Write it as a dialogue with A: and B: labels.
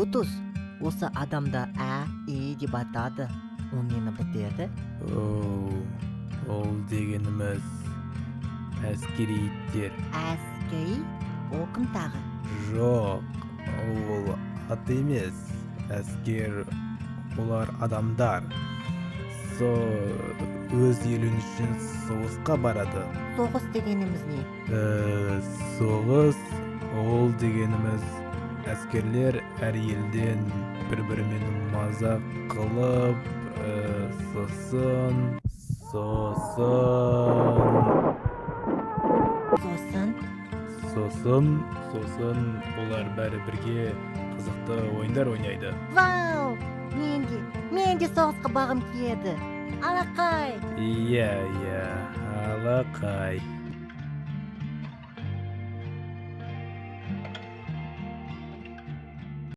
A: Бутус, осы адамда ә, и деп атады. Ол нені білдіреді?
B: Оу, ол дегеніміз әскери иттер.
A: Әскери? Ол кім тағы?
B: Жоқ, ол ат емес. Әскер олар адамдар. Со өз елін үшін соғысқа барады.
A: Соғыс дегеніміз не?
B: Соғыс ол дегеніміз әскерлер әр елден бір-бірімен мазақ қылып, сосын сосын
A: Сосын?
B: сосын олар бәрі бірге қызықты ойындар ойнайды.
A: Вау! Мен де соғысқа барғым келеді. Алақай!
B: Иә, иә, алақай.